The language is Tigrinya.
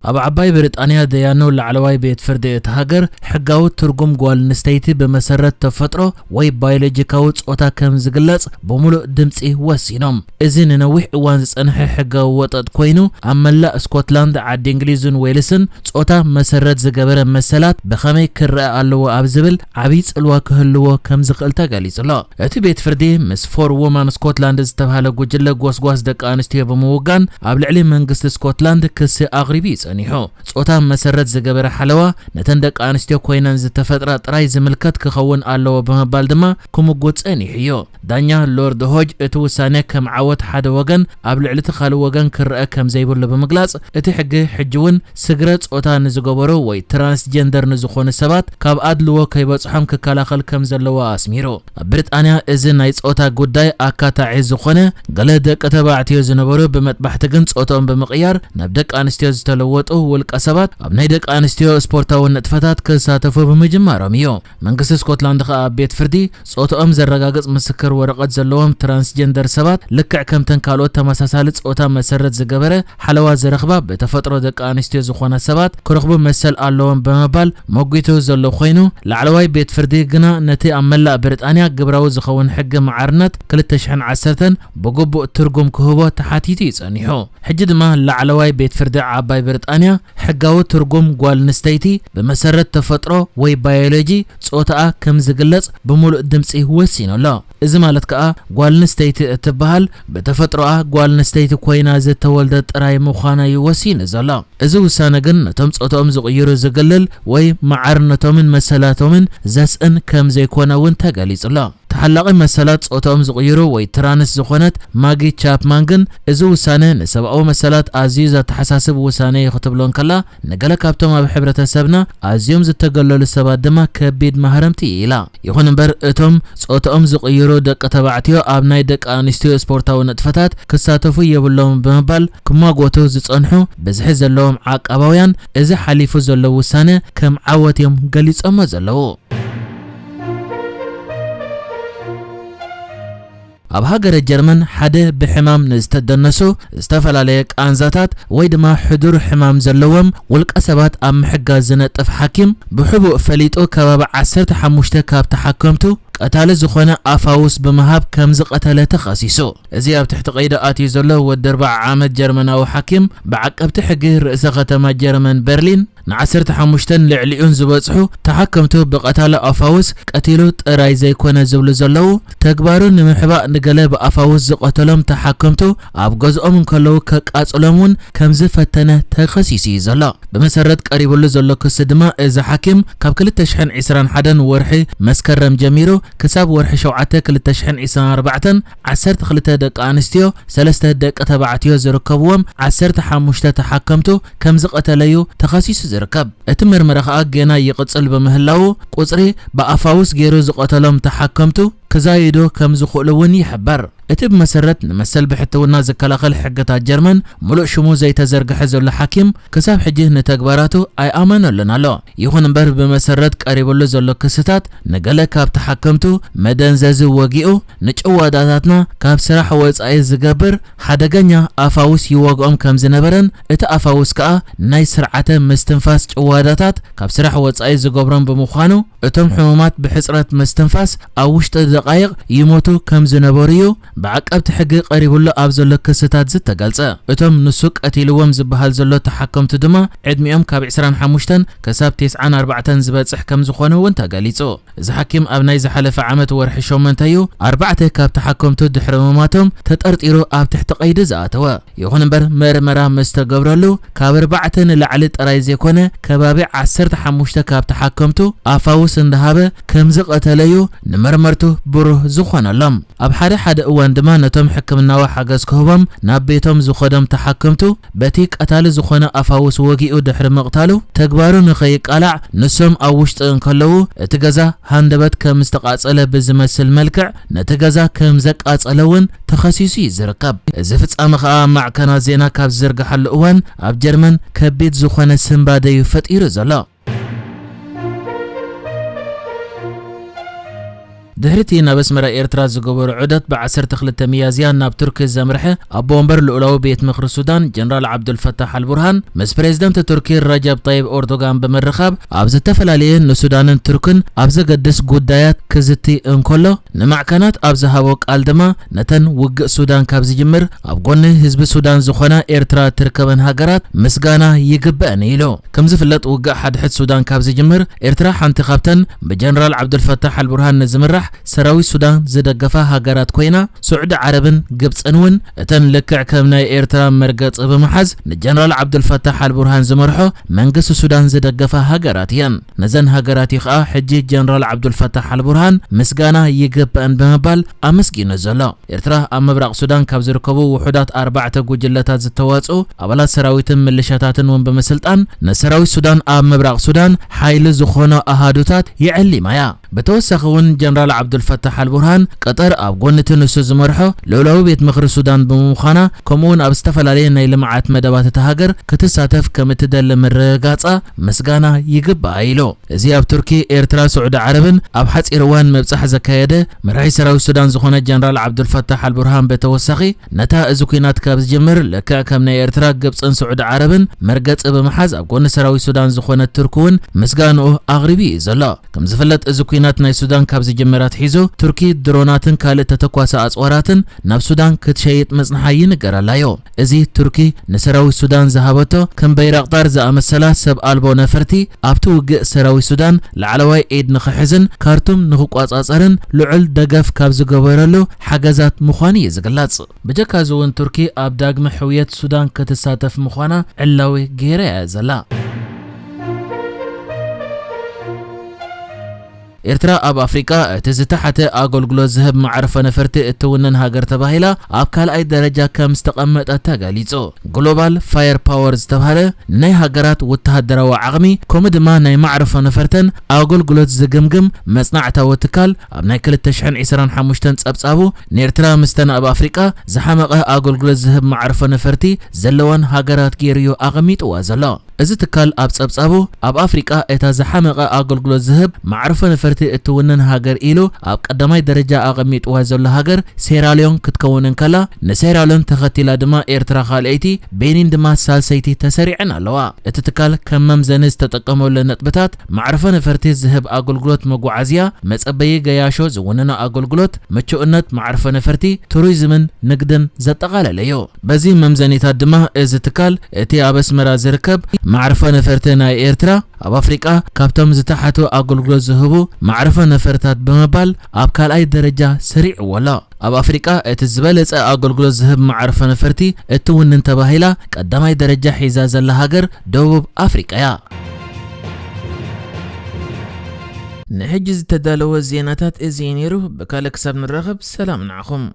ኣብ ዓባይ ብሪጣንያ ደያኑ ላዕለዋይ ቤት ፍርዲ እቲ ሃገር ሕጋዊ ትርጉም ጓል ኣንስተይቲ ብመሰረት ተፈጥሮ ወይ ባዮሎጂካዊ ጾታ ከም ዝግለጽ ብምሉእ ድምጺ ወሲኖም። እዚ ንነዊሕ እዋን ዝጸንሐ ሕጋዊ ወጠጥ ኮይኑ፣ ኣብ መላእ ስኮትላንድ፣ ዓዲ እንግሊዝን ዌልስን ጾታ መሰረት ዝገበረ መሰላት ብኸመይ ክረኣ ኣለዎ ኣብ ዝብል ዓብዪ ጽልዋ ክህልዎ ከም ዝኽእል ተገሊጹ ኣሎ። እቲ ቤት ፍርዲ ምስ ፎር ዎማን ስኮትላንድ ዝተባህለ ጉጅለ ጎስጓስ ደቂ ኣንስትዮ ብምውጋን ኣብ ልዕሊ መንግስቲ ስኮትላንድ ክሲ ኣቕሪቡ እዩ ጸኒሑ። ጾታ መሰረት ዝገበረ ሓለዋ ነተን ደቂ ኣንስትዮ ኮይነን ዝተፈጥራ ጥራይ ዝምልከት ክኸውን ኣለዎ ብምባል ድማ ክምጉት ጸኒሑ እዩ። ዳኛ ሎርድ ሆጅ እቲ ውሳኔ ከም ዓወት ሓደ ወገን ኣብ ልዕሊ እቲ ካልእ ወገን ክረአ ከም ዘይብሉ ብምግላጽ፣ እቲ ሕጊ ሕጂ እውን ስግረ ጾታ ንዝገበሩ ወይ ትራንስጀንደር ንዝኾኑ ሰባት ካብ ኣድልዎ ከይበጽሖም ክከላኸል ከም ዘለዎ ኣስሚሩ። ኣብ ብሪጣንያ እዚ ናይ ጾታ ጉዳይ ኣካታዒ ዝኾነ፣ ገለ ደቂ ተባዕትዮ ዝነበሩ ብመጥባሕቲ ግን ጾታኦም ብምቕያር ናብ ደቂ ኣንስትዮ ዝተለወጡ ውልቀ ሰባት ኣብ ናይ ደቂ ኣንስትዮ ስፖርታዊ ንጥፈታት ክሳተፉ ብምጅማሮም እዩ። መንግስቲ ስኮትላንድ ከኣ ኣብ ቤት ፍርዲ ጾታኦም ዘረጋግጽ ምስክር ወረቐት ዘለዎም ትራንስጀንደር ሰባት ልክዕ ከምተን ካልኦት ተመሳሳሊ ጾታ መሰረት ዝገበረ ሓለዋ ዝረኽባ ብተፈጥሮ ደቂ ኣንስትዮ ዝኾና ሰባት ክረኽቡ መሰል ኣለዎም ብምባል መጒቱ ዘሎ ኮይኑ፣ ላዕለዋይ ቤት ፍርዲ ግና ነቲ ኣብ መላእ ብሪጣንያ ግብራዊ ዝኸውን ሕጊ መዓርነት ክልተ ሽሕን ዓሰርተን ብግቡእ ትርጉም ክህቦ ተሓቲቱ እዩ ጸኒሑ። ሕጂ ድማ ላዕለዋይ ቤት ፍርዲ ዓባይ ብሪጣንያ ሕጋዊ ትርጉም ጓል ኣንስተይቲ ብመሰረት ተፈጥሮ ወይ ባዮሎጂ ጾታኣ ከም ዝግለጽ ብምሉእ ድምጺ ወሲኑ ኣሎ። እዚ ማለት ከኣ ጓል ኣንስተይቲ እትበሃል ብተፈጥሮኣ ጓል ኣንስተይቲ ኮይና ዝተወልደት ጥራይ ምዃና እዩ ወሲኑ ዘሎ። እዚ ውሳነ ግን ነቶም ጾታኦም ዝቕይሩ ዝግልል ወይ መዓርነቶምን መሰላቶምን ዘስእን ከም ዘይኮነ እውን ተገሊጹ ኣሎ። ተሓላቒ መሰላት ጾታኦም ዝቕይሩ ወይ ትራንስ ዝኾነት ማጊ ቻፕማን ግን እዚ ውሳነ ንሰብኣዊ መሰላት ኣዝዩ ዘተሓሳስብ ውሳነ እዩ ክትብሎ እንከላ፣ ንገለ ካብቶም ኣብ ሕብረተሰብና ኣዝዮም ዝተገለሉ ሰባት ድማ ከቢድ ማህረምቲ እዩ ኢላ። ይኹን እምበር እቶም ጾታኦም ዝቕይሩ ደቂ ተባዕትዮ ኣብ ናይ ደቂ ኣንስትዮ ስፖርታዊ ንጥፈታት ክሳተፉ የብሎምን ብምባል ክማጎቱ ዝጸንሑ ብዝሒ ዘለዎም ዓቃባውያን፣ እዚ ሓሊፉ ዘሎ ውሳነ ከም ዓወት እዮም ገሊጾሞ ዘለዉ። ኣብ ሃገረ ጀርመን ሓደ ብሕማም ንዝተደነሱ ዝተፈላለየ ቃንዛታት ወይ ድማ ሕዱር ሕማም ዘለዎም ውልቀ ሰባት ኣብ ምሕጋዝ ዝነጥፍ ሓኪም ብሕቡእ ፈሊጡ ከባቢ ዓሰርተ ሓሙሽተ ካብ ተሓከምቱ ቀታሊ ዝኾነ ኣፋውስ ብምሃብ ከም ዝቐተለ ተኸሲሱ። እዚ ኣብ ትሕቲ ቀይዲ ኣትዩ ዘሎ ወዲ ኣርብዓ ዓመት ጀርመናዊ ሓኪም ብዓቀብቲ ሕጊ ርእሰ ከተማ ጀርመን በርሊን ንዓሰርተ ሓሙሽተን ልዕሊኡን ዝበጽሑ ተሓከምቱ ብቐታሊ ኣፋውስ ቀቲሉ ጥራይ ዘይኮነ ዝብሉ ዘለዉ፣ ተግባሩ ንምሕባእ ንገለ ብኣፋውስ ዝቐተሎም ተሓከምቱ ኣብ ገዝኦም እንከለዉ ከቃጽሎም እውን ከም ዝፈተነ ተኸሲሱ እዩ ዘሎ። ብመሰረት ቀሪብሉ ዘሎ ክሲ ድማ እዚ ሓኪም ካብ ክልተ ሽሕን ዕስራን ሓደን ወርሒ መስከረም ጀሚሩ ክሳብ ወርሒ ሸውዓተ ክልተ ሽሕን ዕስራን ኣርባዕተን ዓሰርተ ክልተ ደቂ ኣንስትዮ፣ ሰለስተ ደቂ ተባዕትዮ ዝርከብዎም ዓሰርተ ሓሙሽተ ተሓከምቱ ከም ዝቐተለዩ ተኸሲሱ ዝርከብ። እቲ ምርመራ ከኣ ገና ይቕጽል ብምህላዉ፣ ቁጽሪ ብኣፋውስ ገይሩ ዝቐተሎም ተሓከምቱ ክዛይዱ ከም ዝኽእሉ እውን ይሕበር። እቲ ብመሰረት ንመሰል ብሕትውና ዝከላኸል ሕግታት ጀርመን፣ ምሉእ ሽሙ ዘይተዘርግሐ ዘሎ ሓኪም፣ ክሳብ ሕጂ ንተግባራቱ ኣይኣመነሉን ኣሎ። ይኹን እምበር፣ ብመሰረት ቀሪብሉ ዘሎ ክስታት፣ ንገለ ካብ ተሓከምቱ መደንዘዚ ወጊኡ፣ ንጭዋዳታትና ካብ ስራሕ ወጻኢ ዝገብር ሓደገኛ ኣፋውስ ይወግኦም ከም ዝነበረን፣ እቲ ኣፋውስ ከኣ ናይ ስርዓተ ምስትንፋስ ጭዋዳታት ካብ ስራሕ ወጻኢ ዝገብሮም ብምዃኑ፣ እቶም ሕሙማት ብሕጽረት ምስትንፋስ ኣብ ውሽጢ ደቓይቕ ይሞቱ ከም ዝነበሩ እዩ ብዓቀብቲ ሕጊ ቀሪብሉ ኣብ ዘሎ ክስታት ዝተገልጸ። እቶም ንሱ ቀቲልዎም ዝበሃል ዘሎ ተሓከምቱ ድማ ዕድሚኦም ካብ ዕስራን ሓሙሽተን ክሳብ ተስዓን ኣርባዕተን ዝበጽሕ ከም ዝኾነ እውን ተገሊጹ። እዚ ሓኪም ኣብ ናይ ዝሓለፈ ዓመት ወርሒ ሸሞንተ እዩ ኣርባዕተ ካብ ተሓከምቱ ድሕሪ ምማቶም ተጠርጢሩ ኣብ ትሕቲ ቀይዲ ዝኣተወ። ይኹን እምበር፣ መርመራ ምስ ተገብረሉ፣ ካብ ኣርባዕተ ንላዕሊ ጥራይ ዘይኮነ፣ ከባቢ ዓሰርተ ሓሙሽተ ካብ ተሓከምቱ ኣፋውስ እንዳሃበ ከም ዝቐተለዩ ንመርመርቱ ብሩህ ዝኾነሎም። ኣብ ሓደ ሓደ እዋን ድማ ነቶም ሕክምናዊ ሓገዝ ክህቦም ናብ ቤቶም ዝኸዶም ተሓከምቱ፣ በቲ ቀታሊ ዝኾነ ኣፋውስ ወጊኡ ድሕሪ ምቕታሉ፣ ተግባሩ ንኸይቃላዕ ንሶም ኣብ ውሽጢ እንከለዉ፣ እቲ ገዛ ሃንደበት ከም ዝተቓጸለ ብዝመስል መልክዕ፣ ነቲ ገዛ ከም ዘቃጸለ እውን ተኸሲሱ እዩ ዝርከብ። እዚ ፍጻመ ከኣ ማዕከናት ዜና ካብ ዝዝርግሓሉ እዋን ኣብ ጀርመን ከቢድ ዝኾነ ስንባደ እዩ ፈጢሩ ዘሎ። ድሕሪ እቲ ናብ ኣስመራ ኤርትራ ዝገበሮ ዑደት፣ ብ ዓሰርተ ክልተ ሚያዝያ ናብ ቱርኪ ዘምርሐ ኣቦ ወንበር ልኡላዊ ቤት ምኽሪ ሱዳን ጀነራል ዓብዱልፈታሕ ኣልቡርሃን፣ ምስ ፕሬዝደንት ቱርኪ ረጀብ ጣይብ ኤርዶጋን ብምርኻብ፣ ኣብ ዝተፈላለየ ንሱዳንን ቱርክን ኣብ ዘገድስ ጉዳያት ክዝቲ እንከሎ፣ ንማዕከናት ኣብ ዝሃቦ ቃል ድማ፣ ነተን ውግእ ሱዳን ካብ ዝጅምር፣ ኣብ ጎኒ ህዝቢ ሱዳን ዝኾና ኤርትራ ትርከበን ሃገራት ምስጋና ይግበአን ኢሉ። ከም ዝፍለጥ፣ ውግእ ሓድሕድ ሱዳን ካብ ዝጅምር፣ ኤርትራ ሓንቲ ካብተን ብጀነራል ዓብዱልፈታሕ ኣልቡርሃን ንዝምራሕ ሰራዊት ሱዳን ዝደገፋ ሃገራት ኮይና፣ ስዑዲ ዓረብን ግብጽን እውን እተን ልክዕ ከም ናይ ኤርትራ መርገጺ ብምሓዝ ንጀነራል ዓብዱልፈታሕ ኣልቡርሃን ዝመርሖ መንግስቲ ሱዳን ዝደገፋ ሃገራት እየን። ነዘን ሃገራት እዩ ከኣ ሕጂ ጀነራል ዓብዱልፈታሕ ኣልቡርሃን ምስጋና ይግበአን ብምባል ኣመስጊኑ ዘሎ። ኤርትራ ኣብ ምብራቕ ሱዳን ካብ ዝርከቡ ውሑዳት ኣርባዕተ ጉጅለታት ዝተዋጽኡ ኣባላት ሰራዊትን ምልሻታትን እውን ብምስልጣን፣ ንሰራዊት ሱዳን ኣብ ምብራቕ ሱዳን ሓይሊ ዝኾኖ ኣሃዱታት የዕሊማ እያ። ብተወሳኺ እውን ጀነራል ዓብዱልፈታሕ ኣልቡርሃን ቀጠር ኣብ ጎኒ እቲ ንሱ ዝመርሖ ልኡላዊ ቤት ምኽሪ ሱዳን ብምዃና፣ ከምኡ እውን ኣብ ዝተፈላለየ ናይ ልምዓት መደባት እታ ሃገር ክትሳተፍ ከም እትደሊ ምርግጋጻ ምስጋና ይግባኣ ኢሉ። እዚ ኣብ ቱርኪ፣ ኤርትራ፣ ስዑዲ ዓረብን ኣብ ሓጺር እዋን ምብጻሕ ዘካየደ መራሒ ሰራዊት ሱዳን ዝኾነ ጀነራል ዓብዱልፈታሕ ኣልቡርሃን ብተወሳኺ፣ ነታ እዚ ኲናት ካብ ዝጅምር ልክዕ ከም ናይ ኤርትራ፣ ግብጽን ስዑዲ ዓረብን መርገጺ ብምሓዝ ኣብ ጎኒ ሰራዊት ሱዳን ዝኾነት ቱርኪ እውን ምስጋንኡ ኣቕሪቡ እዩ ዘሎ። ከም ዝፍለጥ፣ እዚ ኲናት ናይ ሱዳን ካብ ዝጅምር ኣትሒዙ፣ ቱርኪ ድሮናትን ካልእ ተተኳሲ ኣጽዋራትን ናብ ሱዳን ክትሸይጥ ምጽንሓ ይንገረላ እዩ። እዚ ቱርኪ ንሰራዊት ሱዳን ዝሃበቶ ከም በይራቕጣር ዝኣመሰላ ሰብ ኣልቦ ነፈርቲ ኣብቲ ውግእ ሰራዊት ሱዳን ላዕለዋይ ኢድ ንኽሕዝን ካርቱም ንኽቋጻጸርን ልዑል ደገፍ ካብ ዝገበረሉ ሓገዛት ምዃኑ እዩ ዝግለጽ። ብጀካ እዚ እውን ቱርኪ ኣብ ዳግመ ሕውየት ሱዳን ክትሳተፍ ምዃና ዕላዊ ገይራ እያ ዘላ። ኤርትራ ኣብ ኣፍሪቃ እቲ ዝተሓተ ኣገልግሎት ዝህብ መዕርፎ ነፈርቲ እትውንን ሃገር ተባሂላ ኣብ ካልኣይ ደረጃ ከም ዝተቐመጠት ተገሊጹ። ግሎባል ፋየር ፓወር ዝተባህለ ናይ ሃገራት ወተሃደራዊ ዓቕሚ፣ ከምኡ ድማ ናይ መዕርፎ ነፈርተን ኣገልግሎት ዝግምግም መጽናዕታዊ ትካል ኣብ ናይ ክልተ ሽሕን ዕስራን ሓሙሽተን ጸብጻቡ፣ ንኤርትራ ምስተን ኣብ ኣፍሪቃ ዝሓመቐ ኣገልግሎት ዝህብ መዕርፎ ነፈርቲ ዘለወን ሃገራት ገይሩ እዩ ኣቐሚጥዋ ዘሎ። እዚ ትካል ኣብ ጸብጻቡ፣ ኣብ ኣፍሪቃ እታ ዝሓመቐ ኣገልግሎት ዝህብ መዕርፎ ነፈርቲ እትውንን ሃገር ኢሉ ኣብ ቀዳማይ ደረጃ ኣቐሚጥዋ ዘሎ ሃገር ሴራልዮን ክትከውን እንከላ፣ ንሴራልዮን ተኸቲላ ድማ ኤርትራ ካልኣይቲ፣ ቤኒን ድማ ሳልሰይቲ ተሰሪዐን ኣለዋ። እቲ ትካል ከም መምዘኒ ዝተጠቀመሉ ነጥብታት፣ መዕርፎ ነፈርቲ ዝህብ ኣገልግሎት፣ መጓዓዝያ፣ መጸበዪ ገያሾ ዝውንኖ ኣገልግሎት፣ ምቹእነት መዕርፎ ነፈርቲ፣ ቱሪዝምን ንግድን ዘጠቓለለ እዩ። በዚ መምዘኒታት ድማ እዚ ትካል እቲ ኣብ ኣስመራ ዝርከብ መዕርፎ ነፈርቲ ናይ ኤርትራ ኣብ ኣፍሪቃ ካብቶም ዝተሓቱ ኣገልግሎት ዝህቡ መዕርፎ ነፈርታት ብምባል ኣብ ካልኣይ ደረጃ ሰሪዕዎ ኣሎ። ኣብ ኣፍሪቃ እቲ ዝበለጸ ኣገልግሎት ዝህብ መዕርፎ ነፈርቲ እትውንን ተባሂላ ቀዳማይ ደረጃ ሒዛ ዘላ ሃገር ደቡብ ኣፍሪቃ እያ። ንሕጂ ዝተዳለወ ዜናታት እዚ እዩ ነይሩ። ብካልእ ክሳብ ንራኸብ ሰላም ንዓኹም።